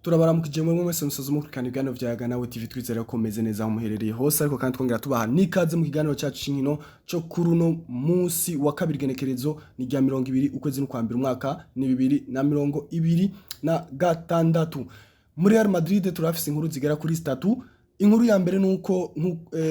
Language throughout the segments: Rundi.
Turabaramukije mwebwe mwese musoza mukurikirana ibiganiro vya Yaga Nawe TV. Twizera ko mumeze neza aho muherereye hose, ariko kandi twongera tubaha n'ikaze mu kiganiro cyacu c'inkino co kuri uno munsi wa kabiri, genekerezo ni rya 20 ukwezi n'ukwa mbere, umwaka ni 2026. Muri Real Madrid turafise inkuru zigera kuri zitatu. Inkuru ya mbere nuko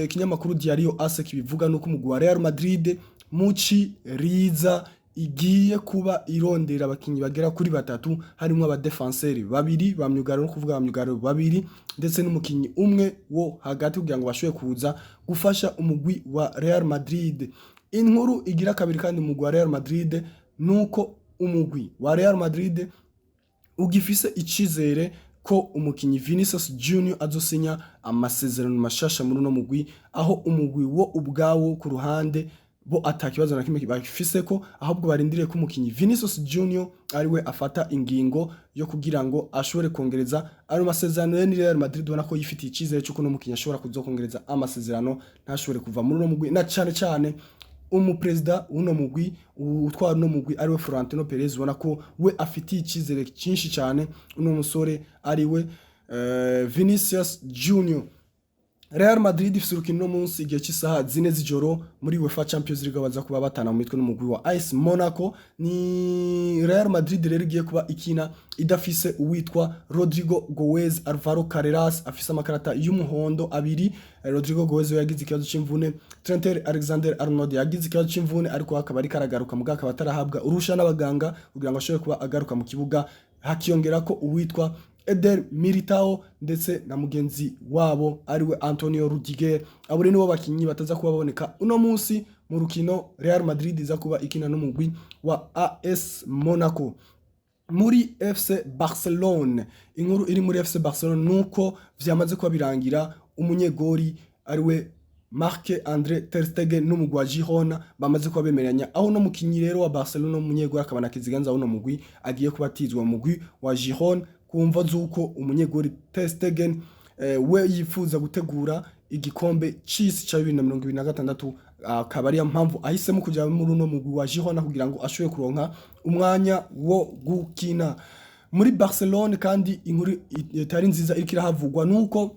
ikinyamakuru Diario AS kibivuga, nuko umugwi wa Real Madrid muci riza igiye kuba irondera abakinyi bagera kuri batatu, harimwo abadefenseri babiri ba myugariro, no kuvuga ba myugariro babiri ndetse n'umukinyi umwe wo hagati, kugira ngo bashobore kuza gufasha umugwi wa Real Madrid. Inkuru igira kabiri kandi umugwi wa Real Madrid, nuko umugwi wa Real Madrid ugifise icizere ko umukinyi Vinicius Junior azosinya amasezerano mashasha muri uno mugwi, aho umugwi wo ubwawo ku ruhande bo ata kibazo na kimwe bafise ko, ahubwo barindiriye ko umukinyi Vinicius Junior ariwe afata ingingo yo kugira ngo ashobore kongereza ayo masezerano ye ni Real Madrid. Ubona ko yifitiye icizere cy'uko uno mukinyi ashobora kuzokongereza amasezerano, ntashobore kuva muri uno mugwi, na cane cane umuperezida w'uno mugwi, utwara uno mugwi, ariwe Florentino Perez, ubona ko we afitiye icizere cyinshi cyane uno musore ariwe Vinicius Junior. Real Madrid ifise urukino uno munsi igihe cy'isaha 4 z'ijoro muri UEFA Champions League, baza kuba batana mu mitwe n'umugwi wa AS Monaco. Ni Real Madrid rero igiye kuba ikina idafise uwitwa Rodrygo Goes, Alvaro Carreras afise amakarata y'umuhondo abiri. Rodrygo Goes we yagize ikibazo c'imvune, Trent Alexander Arnold yagize ikibazo c'imvune, ariko akaba ariko aragaruka, mugabo akaba atarahabwa uruhusha n'abaganga kugira ngo ashobore kuba agaruka mu kibuga. Hakiyongera ko uwitwa Eder Militao ndetse na mugenzi wabo ariwe Antonio Rudiger. Abo rero nibo bakinyi bataza kuba baboneka uno munsi mu rukino Real Madrid iza kuba ikina n'umugwi wa AS Monaco. Muri FC Barcelone, inkuru iri muri FC Barcelone nuko vyamaze kuba birangira, umunyegori ariwe Marc Andre ter Stegen n'umugwi wa Girona bamaze kuba bemeranya, aho no mukinyi rero wa Barcelona, umunyegori akaba na kiziganza w'uno mugwi, agiye kubatizwa mu mugwi wa Girona kumva z'uko umunyegori ter Stegen we yifuza gutegura igikombe c'isi ca 2026, akaba ariyo mpamvu ahisemo kuja muri uno mugwi wa Girona kugira ngo ashobore kuronka umwanya wo gukina. Muri Barcelone kandi inkuru itari nziza iriko irahavugwa nuko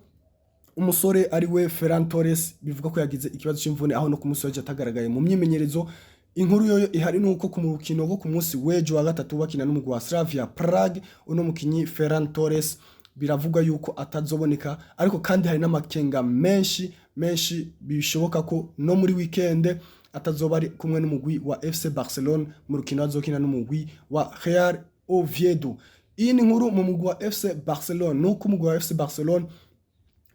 umusore ari we Ferran Torres bivuga ko yagize ikibazo c'imvune, aho no ku munsi w'ejo atagaragaye mu myimenyerezo. Inkuru yoyo ihari nuko ku mukino wo ku munsi w'ejo wa gatatu bakina n'umugwi wa Slavia Prague, uno mukinyi Ferran Torres biravugwa yuko atazoboneka, ariko kandi hari n'amakenga menshi menshi bishoboka ko no muri weekend atazoba ari kumwe n'umugwi wa FC Barcelone mu rukino azokina n'umugwi wa Real Oviedo. Iyi ni inkuru mu mugwi wa FC Barcelone, nuko umugwi wa FC Barcelone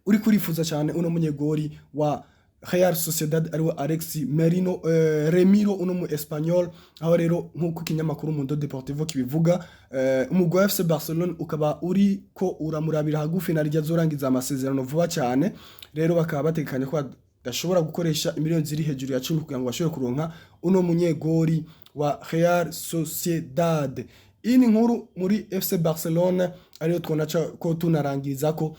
uri kurifuza cyane uno munyegori wa Real Sociedad ariwe Alex Merino, Remiro, uno mu Espanyol. Aho rero nk'uko ikinyamakuru Mundo Deportivo kibivuga, umugwi wa FC Barcelone ukaba uri ko uramurabira hagufi na rya azorangiza amasezerano vuba cyane. Rero bakaba bategekanya ko badashobora gukoresha imiliyoni ziri hejuru ya 10 kugira ngo bashobore kuronka uno munyegori wa Real Sociedad. Iyi ni inkuru muri FC Barcelone, ariyo twona ko tunarangiriza ko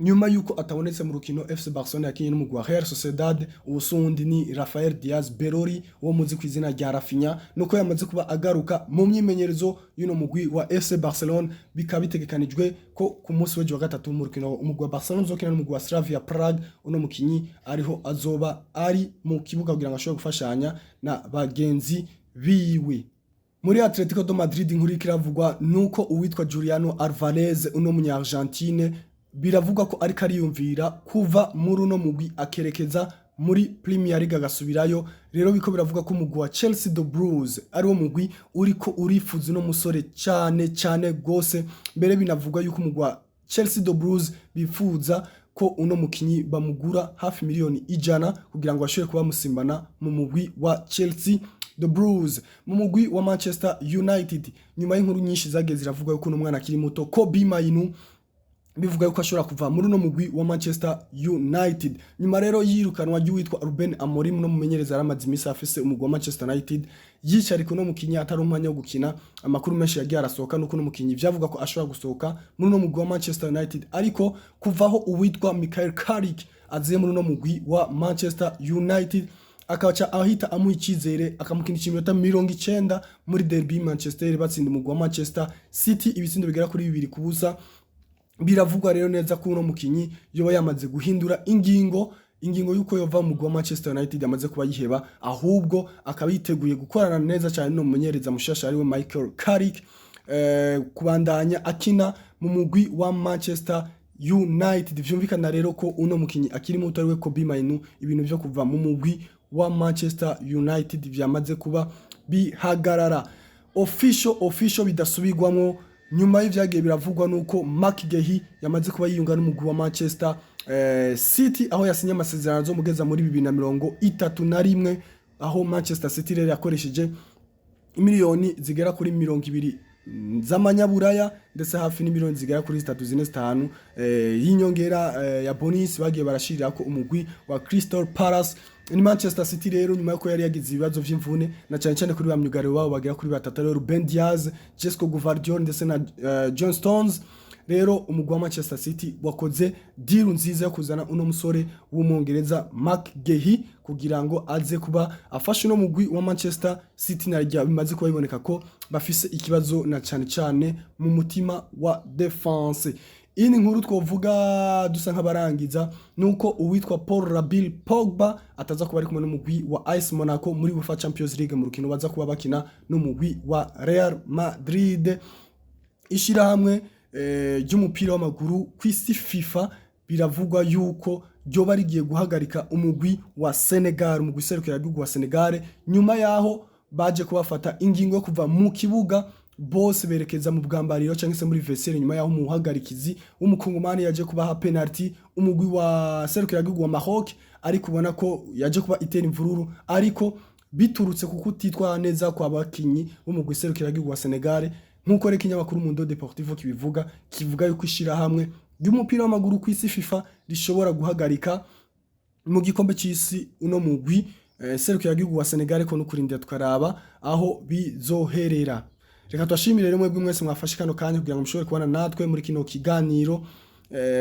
nyuma yuko atabonetse mu rukino FC Barcelona yakinye n'umugwi wa Real Sociedad. Ubusundi ni Rafael Diaz Berori wo muzi ku izina rya Raphinha, nuko yamaze kuba agaruka mu myimenyerezo y'uno mugwi wa FC Barcelona. Bikaba bitegekanijwe ko ku munsi w'ejo wa gatatu mu rukino umugwi wa Barcelona uzokina n'umugwi wa Slavia Prague, uno mukinyi ariho azoba ari mu kibuga kugira ngo ashobore gufashanya na bagenzi biwe. Muri Atletico de Madrid, inkuru iriko iravugwa nuko uwitwa Juliano Alvarez, uno munya Argentine, biravugwa ko ariko ariyumvira kuva muri uno mugwi akerekeza muri Premier League agasubirayo. Rero biko biravuga ko umugwi wa Chelsea the Blues ari wo mugwi uriko urifuza uno musore cyane cyane gose. Mbere binavugwa yuko umugwi wa Chelsea the Blues bifuza ko uno mukinyi bamugura hafi miliyoni 100 kugira ngo bashobore kuba bamusimbana mu mugwi wa Chelsea the Blues. Mu mugwi wa Manchester United, nyuma y'inkuru nyinshi zagiye ziravuga yuko uno mwana akiri muto Kobbie Mainoo bivuga yuko ashobora kuva muri uno mugwi wa Manchester United, nyuma rero yirukanwa ry'uwitwa Ruben Amorim, no mumenyereza yaramaze iminsi afise umugwi wa Manchester United yicarika uno mukinyi atari umwanya wo gukina, amakuru menshi yagiye arasohoka nuko uno mukinyi vyavuga ko ashobora gusohoka muri uno mugwi wa Manchester United. Ariko kuvaho uwitwa Michael Carrick aziye muri uno mugwi wa Manchester United, akaca ahita amuha icyizere, akamukinisha iminota 90 muri derby Manchester batsinda umugwi wa Manchester City ibitsindo bigera kuri 2-0. Biravugwa rero neza ko uno mukinyi yoba yamaze guhindura ingingo yuko yova mu mugwi wa Manchester United, yamaze kuba yiheba, ahubwo akaba yiteguye gukorana neza cyane no mumenyereza mushasha ariwe Michael Carrick, kubandanya akina mu mugwi wa Manchester United. Vyumvikana rero ko uno mukinyi akiri muto ariwe Kobbie Mainoo, ibintu vyo kuva mu mugwi wa Manchester United vyamaze kuba bihagarara official official, bidasubirwamwo. Nyuma y'ivyagiye biravugwa nuko Marc Guehi yamaze kuba yiyunga n'umugwi wa Manchester City, aho yasinye amasezerano azomugeza muri 2031, aho Manchester City rero yakoresheje miliyoni zigera kuri 20 z'amanyaburaya, ndetse hafi n'imiliyoni zigera kuri zitatu, zine, zitanu y'inyongera ya bonus bagiye barashirira ko umugwi wa Crystal Palace. Ni Manchester City rero, nyuma yuko yari yagize ibibazo vy'imvune, na cyane cyane kuri ba myugariro babo bagera kuri batatu, rero Ruben Dias, Josko Gvardiol ndetse na John Stones. Rero umugwi wa Manchester City wakoze deal nziza yo kuzana uno musore w'Umwongereza Marc Guehi kugira ngo aze kuba afashe uno mugwi wa Manchester City, na rya bimaze kuba biboneka ko bafise ikibazo, na cyane cyane mu mutima wa défense. Iyi ni nkuru twovuga dusa nk'abarangiza, nuko uwitwa Paul Labile Pogba ataza kuba ari kumwe n'umugwi wa AS Monaco muri UEFA Champions League, mu rukino baza kuba bakina n'umugwi wa Real Madrid. Ishirahamwe ry'umupira w'amaguru ku isi FIFA, biravugwa yuko ryoba rigiye guhagarika umugwi wa Senegal, umugwi serukiragihugu wa Senegal, nyuma yaho baje kubafata ingingo yo kuva mu kibuga bose berekeza mu bwambariro cyangwa se muri vestiaire, nyuma yaho umuhagarikizi w'Umukongomani yaje kubaha penalty umugwi wa serukiragihugu wa Maroc, ariko ubona ko yaje kuba itera imvururu, ariko biturutse kuko utitwara neza kwa bakinyi b'umugwi serukiragihugu wa Senegal. Nk'uko rero ikinyamakuru Mundo Deportivo kibivuga, kivuga yuko ishirahamwe ry'umupira w'amaguru ku isi FIFA rishobora guhagarika mu gikombe c'isi uno mugwi serukiragihugu wa Senegal, ko nukurindira tukaraba aho bizoherera. Reka tubashimire rero mwebwe mwese mwafashe kano kanya kugira ngo mushobore kubana natwe muri kino kiganiro,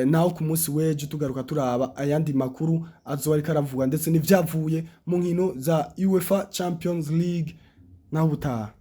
naho ku munsi w'ejo tugaruka turaba ayandi makuru azoba ariko aravuga ndetse n'ivyavuye mu nkino za UEFA Champions League. Naho ubutaha.